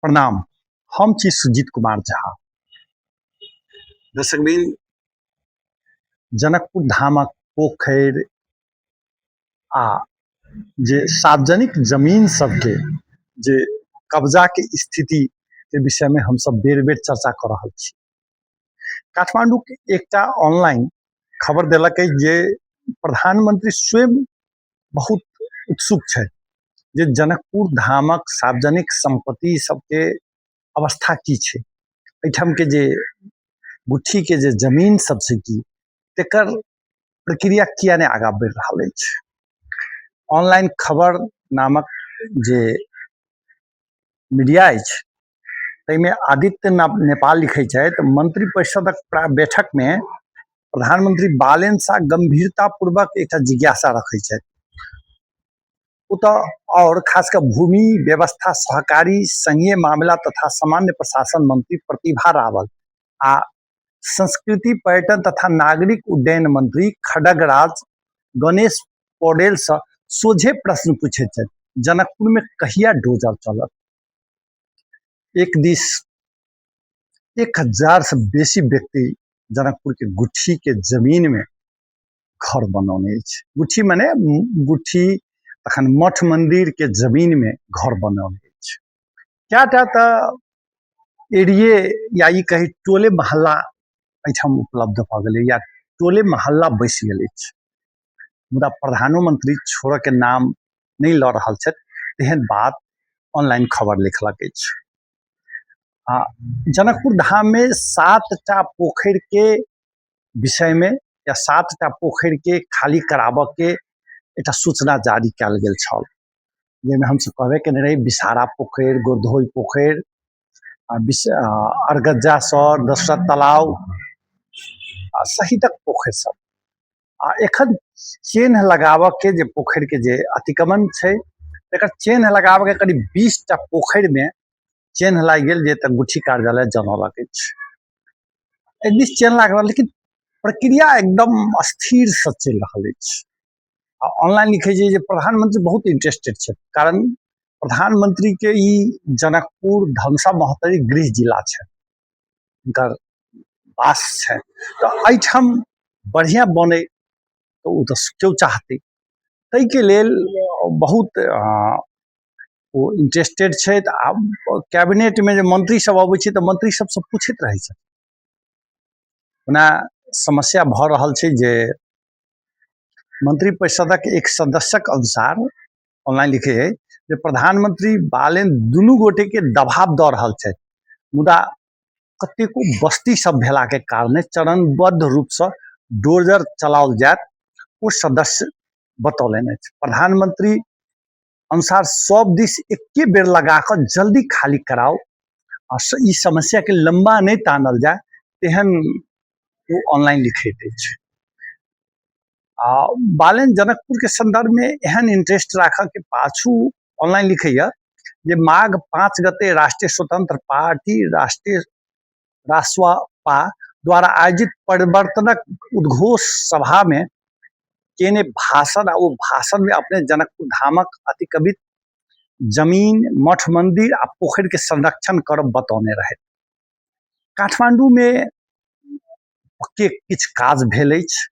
प्रणाम। हम छी सुजीत कुमार झा। दर्शकबिन, जनकपुर धामक पोखरि आ जे सार्वजनिक जमीन सबके जे कब्जाके स्थितिके विषयमे हमसब बेर बेर चर्चा कऽ रहल छी। काठमांडूके एकटा ऑनलाइन खबर देलक अछि जे प्रधानमंत्री स्वयं बहुत उत्सुक छथि जे जनकपुर धामक सार्वजनिक सम्पत्ति सबके अवस्था की छै, एहिठामके जे गुठीके जे जमीन सब छै की तकर प्रक्रिया किया नहि आगाँ बढ़ि रहल अछि। ऑनलाइन खबर नामक जे मीडिया अछि ताहिमे आदित्य नेपाल लिखै छथि, मंत्रिपरिषदक बैठकमे प्रधानमंत्री बालेन शाह गंभीरतापूर्वक एकटा जिज्ञासा रखै छथि। ओतऽ आओर खास कऽ भूमि व्यवस्था, सहकारी संघीय मामला तथा सामान्य प्रशासन मंत्री प्रतिभा रावल आ संस्कृति, पर्यटन तथा नागरिक उड्डयन मंत्री खडगराज गणेश पौडेलसँ सोझे प्रश्न पूछैत छथि, जनकपुरमे कहिया डोजर चलत? एक दिस 1000 से बेसी व्यक्ति जनकपुर के गुठी के जमीन में घर बनौने अछि। गुठी मने गुठी तखन मठ मंदिर के जमीन में घर बनौने अछि। कएटा तऽ एरिये या ई कही टोले मोहल्ला एहिठाम उपलब्ध भऽ गेलै या टोले मोहल्ला बसि गेल अछि, मुदा प्रधानोमंत्री छोड़ऽके नाम नहि लऽ रहल छथि, तेहन बात ऑनलाइन खबर लिखलक अछि। आ जनकपुर धाममे 7टा पोखरिके विषयमे या 7टा पोखरिके खाली कराबऽके एकटा सूचना जारी कयल गेल छल, जाहिमे हमसब कहबे केने रही विषहारा पोखरि, गोरधोइ पोखरि आ अरगज्जा सर, दशरथ तालाब आ सहितक पोखरि सब। आ एखन चेन्ह लगाबऽके जे पोखरिके जे अतिक्रमण छै तकर चेन्ह लगाबऽके करीब 20टा पोखरिमे चेन्ह लागि गेल, जे तऽ गुठी कार्यालय जनौलक अछि। एक दिस चेन्ह लागल, लेकिन प्रक्रिया एकदम अस्थिरसँ चलि रहल अछि। आ ऑनलाइन लिखै छै जे प्रधानमंत्री बहुत इंटरेस्टेड छथि, कारण प्रधानमंत्रीके ई जनकपुर धनुषा महोत्तरी गृह जिला छै, हुनकर वास छै, तऽ एहिठाम बढ़िआँ बनै तऽ ओ तऽ केओ चाहतै, ताहिके लेल बहुत ओ इंटरेस्टेड छथि। आ कैबिनेटमे जे मंत्री सब अबै छै तऽ मंत्री सबसँ पूछैत रहै छथि। ओना समस्या भऽ रहल छै जे मंत्रिपरिषदक एक सदस्यक अनुसार ऑनलाइन लिखे है जे प्रधानमंत्री बालेन दुनू गोटेके दबाव दऽ रहल छथि, मुदा कतेको बस्ती सब भेलाके कारणे चरणबद्ध रूपसँ डोजर चलाओल जायत, ओ सदस्य बतौलनि अछि। प्रधानमंत्री अनुसार सब दिस एके बेर लगा कऽ जल्दी खाली कराउ आ ई समस्याके लम्बा नहि तानल जाय, तेहन ओ ऑनलाइन लिखैत अछि। आ बालेन जनकपुरके सन्दर्भमे एहन इंटरेस्ट राखऽके पाछू ऑनलाइन लिखैया जे माघ 5 गते राष्ट्रीय स्वतंत्र पार्टी राष्ट्रीय रास्वपा द्वारा आयोजित परिवर्तनक उद्घोष सभामे केने भाषण आ ओ भाषणमे अपने जनकपुर धामक अतिक्रमित जमीन, मठ मंदिर आ पोखरिके संरक्षण करब बतौने रहथि। काठमांडूमे के किछु काज भेल अछि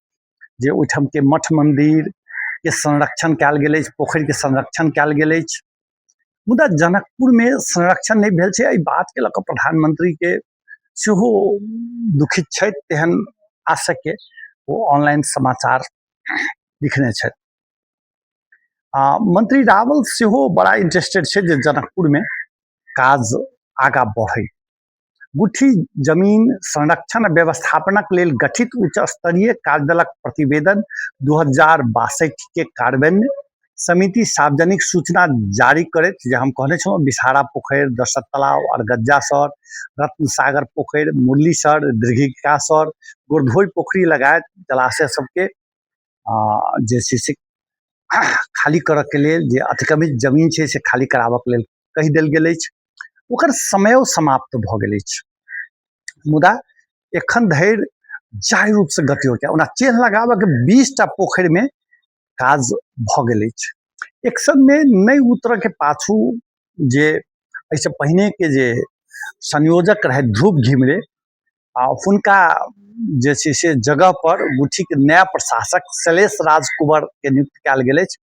जे ओहिठामके मठ मन्दिरके संरक्षण कयल गेल अछि, पोखरिके संरक्षण कयल गेल अछि, मुदा जनकपुरमे संरक्षण नहि भेल छै। एहि बातके लऽ कऽ प्रधानमंत्रीके सेहो दुखित छथि, तेहन आशयके ओ ऑनलाइन समाचार लिखने छथि। आ मंत्री रावल सेहो बड़ा इंटरेस्टेड छै जे जनकपुरमे काज आगाँ बढ़ै। गुठी जमीन संरक्षण व्यवस्थापनक लेल गठित उच्च स्तरीय कार्यदलक प्रतिवेदन 2062 के कार्यान्वयन समिति सार्वजनिक सूचना जारी करैत, जे हम कहने छलहुँ विषहारा पोखरि, दशरथ तालाब, अरगज्जा सर, रत्नसागर पोखरि, मुरली सर, दीर्घिका सर, गोरधोई पोखरि लगायत जलाशय सबके जे छै से खाली करऽके लेल जे अतिक्रमित जमीन छै से खाली कराबऽके लेल कहि देल गेल अछि। ओकर समयो समाप्त भऽ गेल अछि, मुदा एखन धरि जाहि रूपसँ गति होइके ओना चेन्ह लगाबऽके 20टा पोखरिमे काज भऽ गेल अछि। एक्शनमे नहि उतरऽके पाछू जे एहिसँ पहिनेके जे संयोजक रहथि ध्रुव घिमिरे, आ हुनका जे छै से जगह पर गुठीके नया प्रशासक शैलेश राज कुंवरके नियुक्त कयल गेल अछि।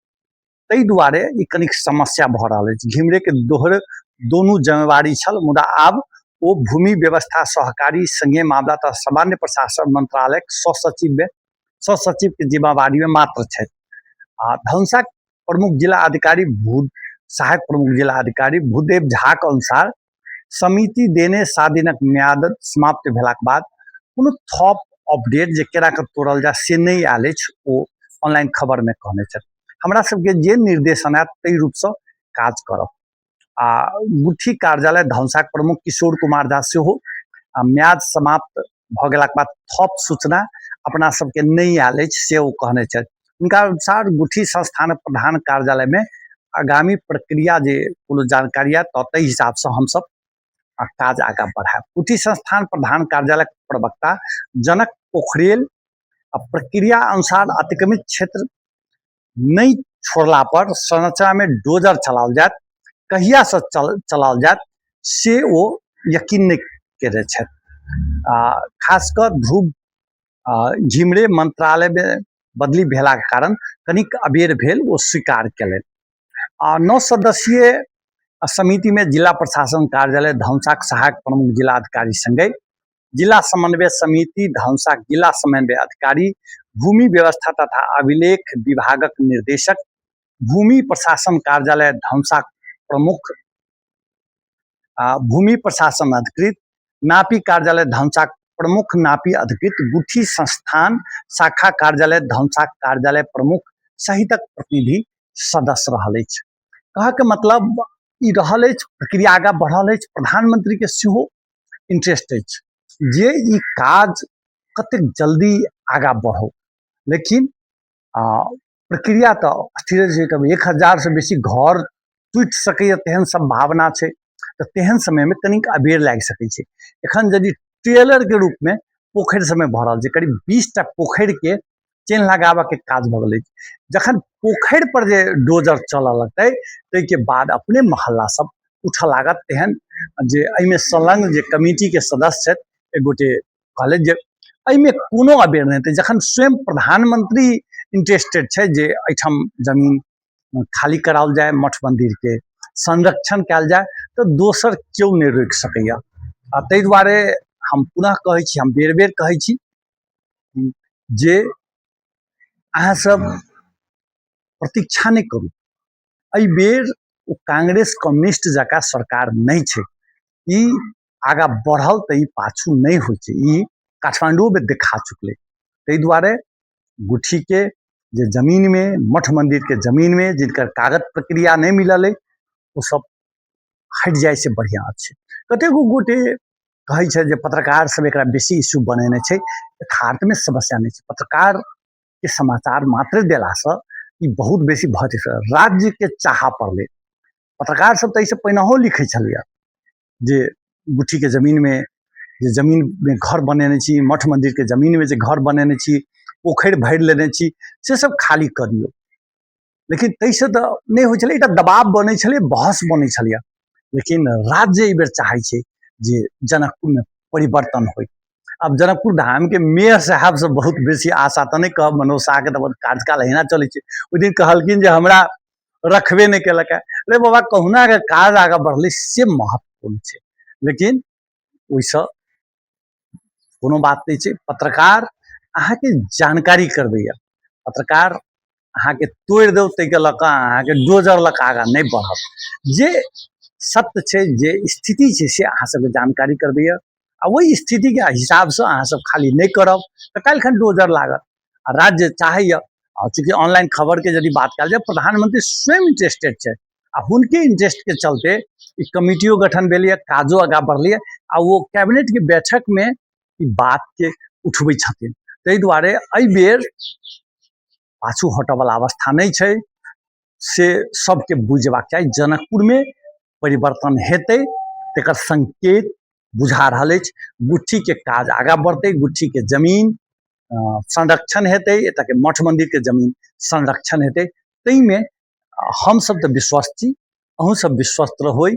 ताहि दुआरे ई कनिक समस्या भऽ रहल अछि। घिमिरेके दोहर दुनू जिम्मेवारी छल, मुदा आब ओ भूमि व्यवस्था सहकारी संघीय मामला तथा सामान्य प्रशासन मंत्रालयक सह सचिवके जिम्मेवारीमे मात्र छथि। आ धनुषाक प्रमुख जिला अधिकारी भू सहायक प्रमुख जिला अधिकारी भूदेव झाक अनुसार समिति देने 7 दिनक म्याद समाप्त भेलाक बाद कोनो थप अपडेट जे केना कऽ तोड़ल जाय से नहि आयल अछि, ओ ऑनलाइन खबरमे कहने छथि। हमरा सबके जे निर्देशन आयत ताहि रूपसँ काज करब। आ गुठी कार्यालय धनुषाक प्रमुख किशोर कुमार झा सेहो म्याद समाप्त भऽ गेलाक बाद थप सूचना अपना सबके नहि आयल अछि से ओ कहने छथि। हुनका अनुसार गुठी संस्थानक प्रधान कार्यालयमे आगामी प्रक्रिया जे कोनो जानकारी आयत तऽ ताहि हिसाबसँ हमसब काज आगाँ बढ़ायब। गुठी संस्थान प्रधान कार्यालयक प्रवक्ता जनक पोखरेल आ प्रक्रिया अनुसार अतिक्रमित क्षेत्र नहि छोड़ला पर संरचनामे डोजर चलाओल जायत, कहियासँ चलाओल जायत से ओ यकीन नहि केने छथि। आ खास कऽ ध्रुव घिमिरे मंत्रालयमे बदली भेलाक कारण कनिक अबेर भेल ओ स्वीकार केलनि। आ 9 सदस्यीय समितिमे जिला प्रशासन कार्यालय धनुषाक सहायक प्रमुख जिला अधिकारी संगे जिला समन्वय समिति धनुषाक जिला समन्वय अधिकारी, भूमि व्यवस्था तथा अभिलेख विभागक निर्देशक, भूमि प्रशासन कार्यालय धनुषाक प्रमुख, भूमि प्रशासन अधिकृत, नापी कार्यालय धनुषाक प्रमुख नापी अधिकृत, गुठी संस्थान शाखा कार्यालय धनुषाक कार्यालय प्रमुख सहितक प्रतिनिधि सदस्य रहल अछि। कहऽके मतलब ई रहल अछि, प्रक्रिया आगाँ बढ़ल अछि। प्रधानमंत्री के सेहो इंटरेस्ट अछि जे ई काज कतेक जल्दी आगाँ बढ़ो, लेकिन प्रक्रिया तऽ स्थिर छै। तब 1000सँ बेसी घर टूटि सकैए तेहन सम्भावना छै, तऽ तेहन समयमे कनिक अबेर लागि सकै छै। एखन यदि ट्रेलरके रूपमे पोखरि सबमे भरल छै, करीब 20टा पोखरिके चेन्ह लगाबऽके काज भऽ गेलै। जखन पोखरि पर जे डोजर चलऽ लगतै ताहिके बाद अपने मोहल्ला सब उठऽ लागत। तेहन जे एहिमे संलग्न जे कमिटीके सदस्य छथि एक गोटे कहलथि जे एहिमे कोनो अबेर नहि हेतै, जखन स्वयं प्रधानमंत्री इंटरेस्टेड छै जे एहिठाम जमीन खाली कराओल जाय, मठ मन्दिरके संरक्षण कयल जाय, तऽ दोसर केओ नहि रोकि सकैया। आ ताहि दुआरे हम पुनः कहै छी, हम बेर बेर कहै छी जे अहाँ सब प्रतीक्षा नहि करू। एहि बेर ओ कांग्रेस कम्युनिस्ट जकाँ सरकार नहि छै, ई आगाँ बढ़ल तऽ ई पाछू नहि होइ छै, ई काठमांडुओमे देखा चुकलै। ताहि दुआरे गुठीके जे जमीनमे, मठ मन्दिरके जमीनमे जिनकर कागज प्रक्रिया नहि मिलल अइ ओ सब हटि जाइ से बढ़िआँ छै। कतेको गोटे कहै छै जे पत्रकार सब एकरा बेसी इश्यू बनेने छै, यथार्थमे समस्या नहि छै। पत्रकारके समाचार मात्र देलासँ ई बहुत बेसी भऽ जेतै, राज्यके चाह पड़लै। पत्रकार सब तऽ एहिसँ पहिनहो लिखै छलैए जे गुठीके जमीनमे, जे जमीनमे घर बनेने छी, मठ मन्दिरके जमीनमे जे घर बनेने छी, पोखरि भरि लेने छी, से सब खाली कऽ दियौ। लेकिन ताहिसँ तऽ नहि होइ छलै, एकटा दबाव बनै छलै, बहस बनै छलैए। लेकिन राज्य एहि बेर चाहै छै जे जनकपुरमे परिवर्तन होइ। आब जनकपुर धामके मेयर साहबसँ बहुत बेसी आशा तऽ नहि कहब, मनोज शाहके तऽ कार्यकाल अहिना चलै छै। ओहि दिन कहलखिन जे हमरा रखबे नहि केलक। अरे बाबा, कहुनाके काज आगाँ बढ़लै से महत्वपूर्ण छै, लेकिन ओहिसँ कोनो बात नहि छै। पत्रकार अहाँके जानकारी करबैया, पत्रकार अहाँके तोड़ि दौ ताहिके लऽ कऽ अहाँके डोजर लऽ कऽ आगाँ नहि बढ़त। जे सत्य छै, जे स्थिति छै, से अहाँ सबके जानकारी करबैया, आ ओहि स्थितिके हिसाबसँ अहाँ सब खाली नहि करब तऽ काल्हिखन डोजर लागत। आ राज्य चाहैया, आ चूँकि ऑनलाइन खबरके यदि बात कयल जाय, प्रधानमंत्री स्वयं इंटरेस्टेड छै, आ हुनके इंटरेस्टके चलते ई कमिटियो गठन भेलैए, काजो आगाँ बढ़लैए, आ ओ कैबिनेटके बैठकमे ई बातके उठबै छथिन। ताहि दुआरे एहि बेर पाछू हटऽवला अवस्था नहि छै, से सबके बुझबाक चाही। जनकपुरमे परिवर्तन हेतै तकर संकेत बुझा रहल अछि। गुट्ठीके काज आगाँ बढ़तै, गुट्ठीके जमीन संरक्षण हेतै, एतऽके मठ मन्दिरके जमीन संरक्षण हेतै, ताहिमे हमसब तऽ विश्वस्त छी, अहूँ सब विश्वस्त रहबै।